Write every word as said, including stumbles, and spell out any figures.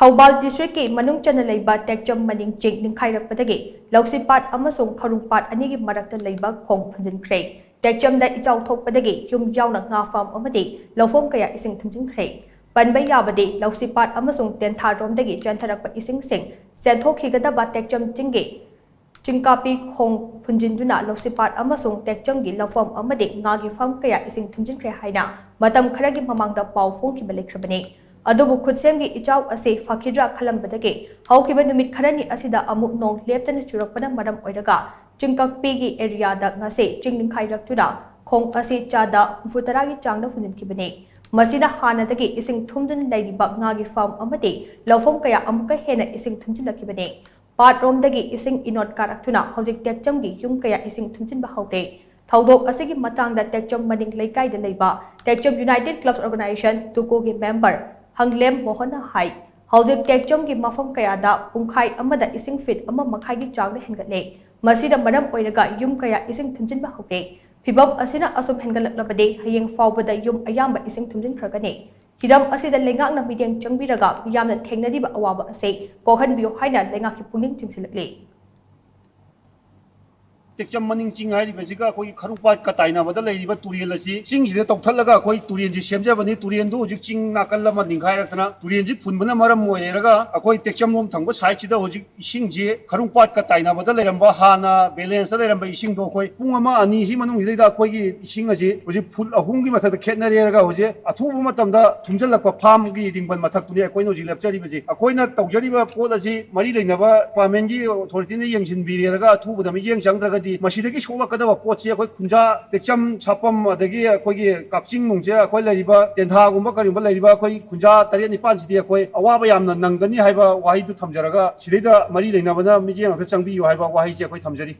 ꯊꯧꯕꯥꯜ ꯗꯤꯁꯇ꯭ꯔꯤꯛꯀꯤ ꯃꯅꯨꯡ ꯆꯟꯅ ꯂꯩꯕ ꯇꯦꯛꯆꯝ ꯃꯅꯤꯡ ꯆꯤꯡ ꯅꯤꯡꯈꯥꯏꯔꯛꯄꯗꯒꯤ ꯂꯧꯁꯤꯄꯥꯠ ꯑꯃꯁꯨꯡ ꯈꯔꯨꯡꯄꯥꯠ ꯑꯅꯤꯒꯤ ꯃꯔꯛꯇ ꯂꯩꯕ ꯈꯣꯡ ꯐꯨꯟꯖꯤꯟꯈ꯭ꯔꯦ꯫ ꯇꯦꯛꯆꯝꯗ ꯏꯆꯥꯎ ꯊꯣꯛꯄꯗꯒꯤ ꯌꯨꯝ ꯌꯥꯎꯅ ꯉꯥ ꯐꯥꯝ ꯑꯃꯗꯤ ꯂꯧꯐꯝ ꯀꯌꯥ ꯏꯁꯤꯡ ꯊꯨꯝꯖꯤꯟꯈ꯭ꯔꯦ꯫ ꯄꯟꯕ ꯌꯥꯕꯗꯤ, ꯂꯧꯁꯤꯄꯥꯠ ꯑꯃꯁꯨꯡ ꯇꯦꯟꯊꯥꯔꯣꯝꯗꯒꯤ ꯆꯦꯟꯊꯔꯛꯄ ꯏꯁꯤꯡꯁꯤꯡ ꯆꯦꯟꯊꯣꯛꯈꯤꯒꯗꯕ ꯇꯦꯛꯆꯝ ꯆꯤꯡꯒꯤ ꯆꯤꯡꯀꯥꯄꯤ ꯈꯣꯡ ꯐꯨꯟꯖꯤꯟꯗꯨꯅ ꯂꯧꯁꯤꯄꯥꯠ ꯑꯃꯁꯨꯡ ꯇꯦꯛꯆꯝꯒꯤ ꯂꯧꯐꯝ ꯑꯃꯗꯤ ꯉꯥꯒꯤ ꯐꯥꯝ ꯀꯌꯥ ꯏꯁꯤꯡ ꯊꯨꯝꯖꯤꯟꯈ꯭ꯔꯦ ꯍꯥꯏꯅ ꯃꯇꯝ ꯈꯔꯒꯤ ꯃꯃꯥꯡꯗ ꯄꯥꯎ ꯐꯣꯡꯈꯤꯕ ꯂꯩꯈ꯭ꯔꯕꯅꯤ꯫ ꯑꯗꯨꯕꯨ ꯈꯨꯠꯁꯦꯝꯒꯤ ꯏꯆꯥꯎ ꯑꯁꯤ ꯐꯈꯤꯗ꯭ꯔꯥ ꯈꯜꯂꯝꯕꯗꯒꯤ ꯍꯧꯈꯤꯕ ꯅꯨꯃꯤꯠ ꯈꯔꯅꯤ ꯑꯁꯤꯗ ꯑꯃꯨꯛ ꯅꯣꯡ ꯂꯦꯞꯇꯅ ꯆꯨꯔꯛꯄꯅ ꯃꯔꯝ ꯑꯣꯏꯔꯒ ꯆꯤꯡꯀꯥꯛꯄꯤꯒꯤ ꯑꯦꯔꯤꯌꯥꯗ ꯉꯁꯤ ꯆꯤꯡ ꯅꯤꯡꯈꯥꯏꯔꯛꯇꯨꯅ ꯈꯣꯡ ꯑꯁꯤ ꯆꯥꯗ ꯍꯨꯝꯐꯨ ꯇꯔꯥꯒꯤ ꯆꯥꯡꯗ ꯐꯨꯟꯖꯤꯟꯈꯤꯕꯅꯤ꯫ ꯃꯁꯤꯅ ꯍꯥꯟꯅꯗꯒꯤ ꯏꯁꯤꯡ ꯊꯨꯝꯗꯨꯅ ꯂꯩꯔꯤꯕ ꯉꯥꯒꯤ ꯐꯥꯝ ꯑꯃꯗꯤ ꯂꯧꯐꯝ ꯀꯌꯥ ꯑꯃꯨꯛꯀ ꯍꯦꯟꯅ ꯏꯁꯤꯡ ꯊꯨꯝꯖꯤꯜꯂꯛꯈꯤꯕꯅꯤ꯫ ꯄꯥꯠꯔꯣꯝꯗꯒꯤ ꯏꯁꯤꯡ ꯏꯅꯣꯠ ꯀꯥꯔꯛꯇꯨꯅ ꯍꯧꯖꯤꯛ ꯇꯦꯛꯆꯝꯒꯤ ꯌꯨꯝ ꯀꯌꯥ ꯏꯁꯤꯡ ꯊꯨꯝꯖꯤꯟꯕ ꯍꯧꯔꯦ꯫ ꯊꯧꯗꯣꯛ ꯑꯁꯤꯒꯤ ꯃꯇꯥꯡꯗ ꯇꯦꯛꯆꯝ ꯃꯅꯤꯡ ꯂꯩꯀꯥꯏꯗ ꯂꯩꯕ ꯇꯦꯛꯆꯝ ꯌꯨꯅꯥꯏꯇꯦꯗ ꯀ꯭ꯂꯕ ꯑꯣꯔꯒꯅꯥꯏꯖꯦꯁꯟ ꯇꯨꯀꯣꯒꯤ ꯃꯦꯝꯕꯔ ꯍꯪꯂꯦꯝ ꯃꯣꯍꯟꯅ ꯍꯥꯏ, ꯍꯧꯖꯤꯛ ꯇꯦꯛꯆꯝꯒꯤ ꯃꯐꯝ ꯀꯌꯥꯗ ꯄꯨꯡꯈꯥꯏ ꯑꯃꯗ ꯏꯁꯤꯡ ꯐꯤꯠ ꯑꯃ ꯃꯈꯥꯏꯒꯤ ꯆꯥꯡꯗ ꯍꯦꯟꯒꯠꯂꯦ꯫ ꯃꯁꯤꯅ ꯃꯔꯝ ꯑꯣꯏꯔꯒ ꯌꯨꯝ ꯀꯌꯥ ꯏꯁꯤꯡ ꯊꯨꯝꯖꯤꯟꯕ ꯍꯧꯔꯦ꯫ ꯐꯤꯚꯝ ꯑꯁꯤꯅ ꯑꯁꯨꯝ ꯍꯦꯟꯒꯠꯂꯛꯂꯕꯗꯤ ꯍꯌꯦꯡ ꯐꯥꯎꯕꯗ ꯌꯨꯝ ꯑꯌꯥꯝꯕ ꯏꯁꯤꯡ ꯊꯨꯝꯖꯤꯟꯈ꯭ꯔꯒꯅꯤ꯫ ꯍꯤꯔꯝ ꯑꯁꯤꯗ ꯂꯩꯉꯥꯛꯅ ꯃꯤꯠꯌꯦꯡ ꯆꯪꯕꯤꯔꯒ ꯃꯤꯌꯥꯝꯅ ꯊꯦꯡꯅꯔꯤꯕ ꯑꯋꯥꯕ ꯑꯁꯤ ꯀꯣꯛꯍꯟꯕꯤꯌꯨ ꯍꯥꯏꯅ ꯂꯩꯉꯥꯛꯀꯤ ꯄꯨꯛꯅꯤꯡ ꯆꯤꯡꯁꯤꯜꯂꯛꯂꯤ꯫ ꯇꯦꯛꯆꯝ ꯃꯅꯤꯡ ꯆꯤꯡ ꯍꯥꯏꯔꯤꯕꯁꯤꯒ ꯑꯩꯈꯣꯏꯒꯤ ꯈꯔꯨꯡꯄꯥꯠꯀ ꯇꯥꯏꯅꯕꯗ ꯂꯩꯔꯤꯕ ꯇꯨꯔꯦꯜ ꯑꯁꯤ, ꯆꯤꯡꯁꯤꯗ ꯇꯧꯊꯠꯂꯒ ꯑꯩꯈꯣꯏ ꯇꯨꯔꯦꯜꯁꯤ ꯁꯦꯝꯖꯕꯅꯤ꯫ ꯇꯨꯔꯦꯜꯗꯨ ꯍꯧꯖꯤꯛ ꯆꯤꯡ ꯅꯥꯀꯜ ꯑꯃ ꯅꯤꯡꯈꯥꯏꯔꯛꯇꯅ ꯇꯨꯔꯦꯜꯁꯤ ꯐꯨꯟꯕꯅ ꯃꯔꯝ ꯑꯣꯏꯔꯦꯔꯒ ꯑꯩꯈꯣꯏ ꯇꯦꯛꯆꯝꯂꯣꯝ ꯊꯪꯕ ꯁꯥꯏꯠꯁꯤꯗ ꯍꯧꯖꯤꯛ ꯏꯁꯤꯡꯁꯤ ꯈꯔꯨꯡꯄꯥꯠꯀ ꯇꯥꯏꯅꯕꯗ ꯂꯩꯔꯝꯕ, ꯍꯥꯟꯅ ꯕꯦꯂꯦꯟꯁꯇ ꯂꯩꯔꯝꯕ ꯏꯁꯤꯡꯗꯣ ꯑꯩꯈꯣꯏ ꯄꯨꯡ ꯑꯃ ꯑꯅꯤꯁꯤ ꯃꯅꯨꯡꯁꯤꯗꯩꯗ ꯑꯩꯈꯣꯏꯒꯤ ꯏꯁꯤꯡ ꯑꯁꯤ ꯍꯧꯖꯤꯛ ꯐꯨꯠ ꯑꯍꯨꯝꯒꯤ ꯃꯊꯛꯇ ꯈꯦꯠꯅꯔꯦꯔꯒ ꯍꯧꯖꯤꯛ ꯑꯊꯨꯕ ꯃꯇꯝꯗ ꯊꯨꯝꯖꯤꯜꯂꯛꯄ ꯐꯥꯝꯒꯤ ꯔꯤꯡꯕꯟ ꯃꯊꯛꯇꯨꯅꯤ ꯑꯩꯈꯣꯏꯅ ꯍꯧꯖꯤꯛ ꯂꯦꯞꯆꯔꯤꯕꯁꯤ꯫ ꯑꯩꯈꯣꯏꯅ ꯇꯧꯖꯔꯤꯕ ꯄꯣꯠ ꯑꯁꯤ ꯃꯔꯤ ꯂꯩꯅꯕ ꯗꯤꯄꯥꯔꯠꯃꯦꯟꯒꯤ ꯑꯣꯊꯣꯔꯤꯇꯤꯅ ꯌꯦꯡꯁꯤꯟꯕꯤꯔꯦꯔꯒ ꯑꯊꯨꯕꯗ ꯃꯤꯠꯌꯦꯡ ꯆꯪꯗ꯭ꯔꯒꯗꯤ ꯃꯁꯤꯗꯒꯤ ꯁꯣꯛꯂꯛꯀꯗꯕ ꯄꯣꯠꯁꯤ ꯑꯩꯈꯣꯏ ꯈꯨꯟꯖꯥ, ꯇꯦꯛꯆꯝ, ꯁꯥꯄꯝ, ꯑꯗꯒꯤ ꯑꯩꯈꯣꯏꯒꯤ ꯀꯛꯆꯤꯡ ꯅꯨꯡꯁꯦ ꯑꯩꯈꯣꯏ ꯂꯩꯔꯤꯕ ꯇꯦꯟꯊꯥꯒꯨꯝꯕ ꯀꯔꯤꯒꯨꯝꯕ ꯂꯩꯔꯤꯕ ꯑꯩꯈꯣꯏ ꯈꯨꯟꯖꯥ ꯇꯔꯦꯠ ꯅꯤꯄꯥꯟꯁꯤꯗꯤ ꯑꯩꯈꯣꯏ ꯑꯋꯥꯕ ꯌꯥꯝꯅ ꯅꯪꯒꯅꯤ ꯍꯥꯏꯕ ꯋꯥꯍꯩꯗꯨ ꯊꯝꯖꯔꯒ ꯁꯤꯗꯩꯗ ꯃꯔꯤ ꯂꯩꯅꯕꯅ ꯃꯤꯠꯌꯦꯡ ꯑꯝꯇ ꯆꯪꯕꯤꯌꯨ ꯍꯥꯏꯕ ꯋꯥꯍꯩꯁꯦ ꯑꯩꯈꯣꯏ ꯊꯝꯖꯔꯤ꯫